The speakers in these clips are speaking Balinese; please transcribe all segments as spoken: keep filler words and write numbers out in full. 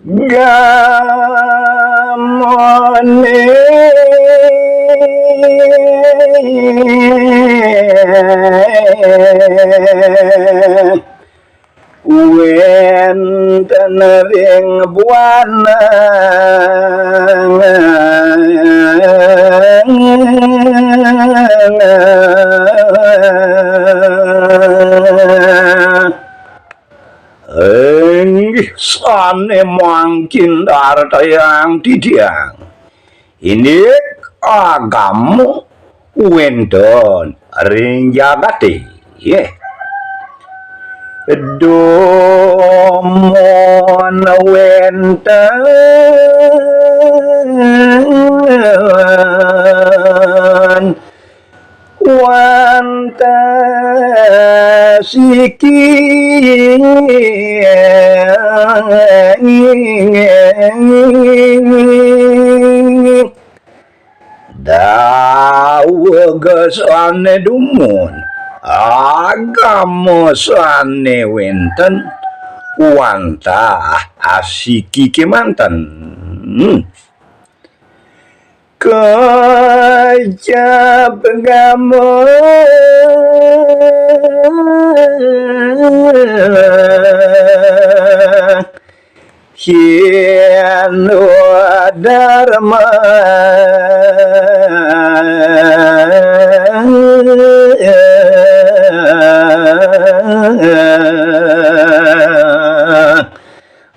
Gamone wenten ring buana. Inggih sane mangkin dartayang titiang. Indik agama wenten ring jagate. Nggih. Dumun wenten wantah siki. Daweg sane dumun, agama sane wenten, wantah asiki kemanten. Kecap gama Hindu Dharma.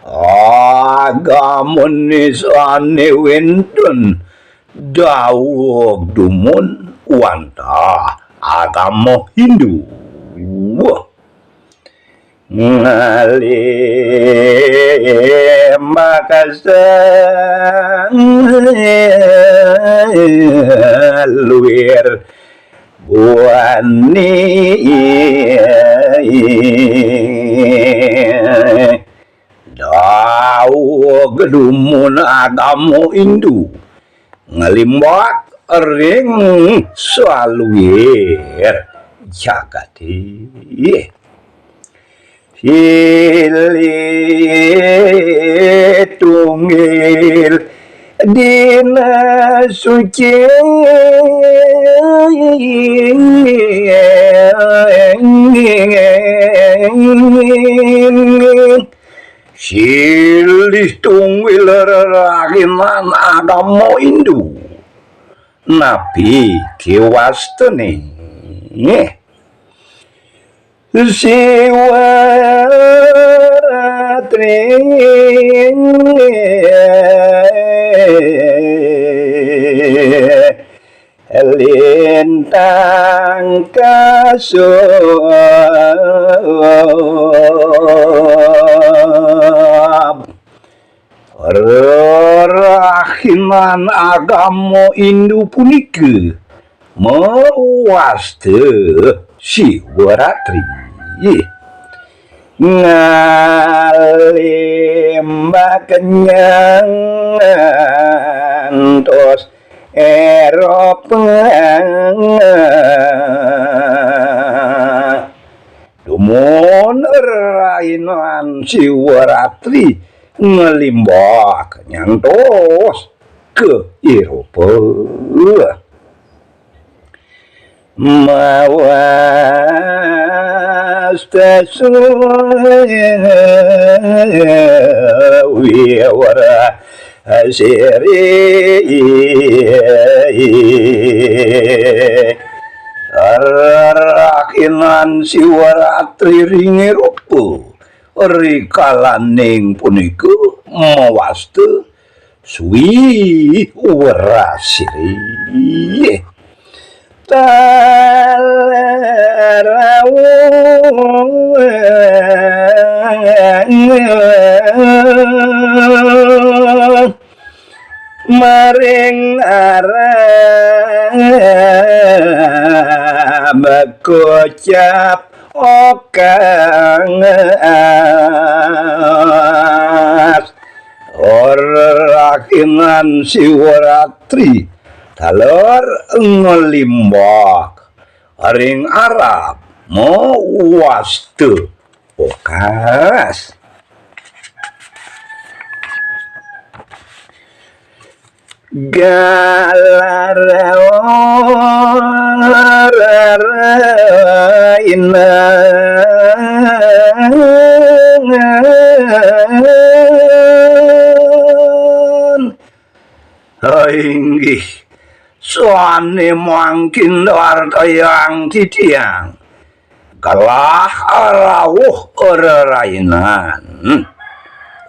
Agamane sane wenten daweg dumun wantah agama Hindu. Ngalih makasang luir buani. Daweg dumun agama Hindu nglimbak ring saluir jagate. Silih tunggil dina suci. Silih tunggil rerahinan agama Hindu. Napi kewastane? Siwaratri lintang kasub. Rerahinan agama Hindu punika mawasta Siwaratri. Ngalih makenyang ngantos Eropa. Dumun rainan Siwaratri nglimbak nyantos ka Eropa. Mawasta Siwaratri rainan Siwaratri ring Eropa. Rikalaning punika mawasta Swi Werasiri. Talerau maring Arab kocap okangas. Rainan Siwaratri taler nglimbak ring Arab mawasta Okas. Galar rainan. Inggih, sane mangkin wartayang titiang. Galah rauh rerainan.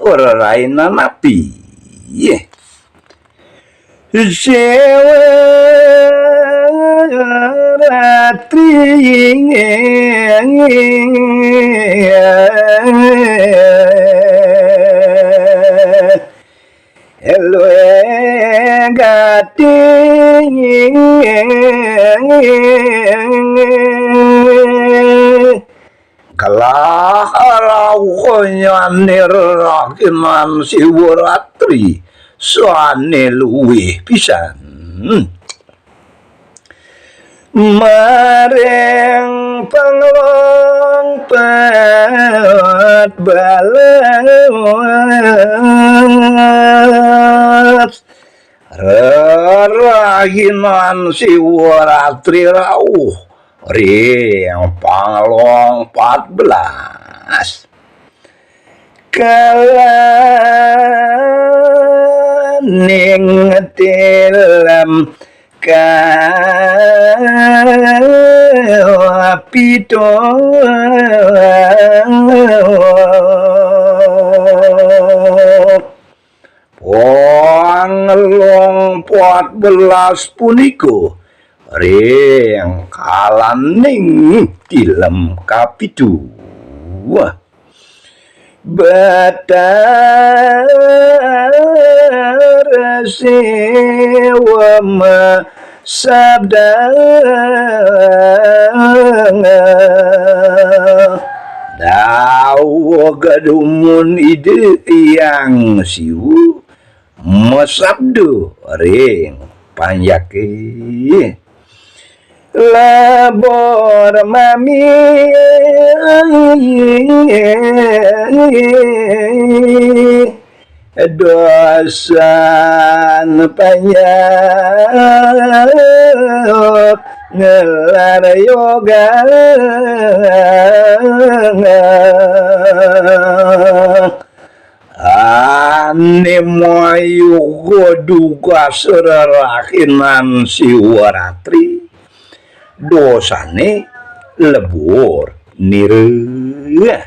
Rerainan api? Sewa ratri. Elue gati. Galah rauhnyane rerahinan Siwaratri sane luwih pisan. Maring panglong pat belas, rerahinan Siwaratri rauh ring panglong pat belas. Kalaning tilem kapitu. Panglong pat belas punika ring kalaning tilem kapitu. Batara Siwa masabdang, dawuh dumun Ida Hyang Siwa masabda ring panjaké. Lebur mami dosan panjak ngelar yoga. Ané mayuga dugas rerahinan Siwaratri, dosané lebur nira.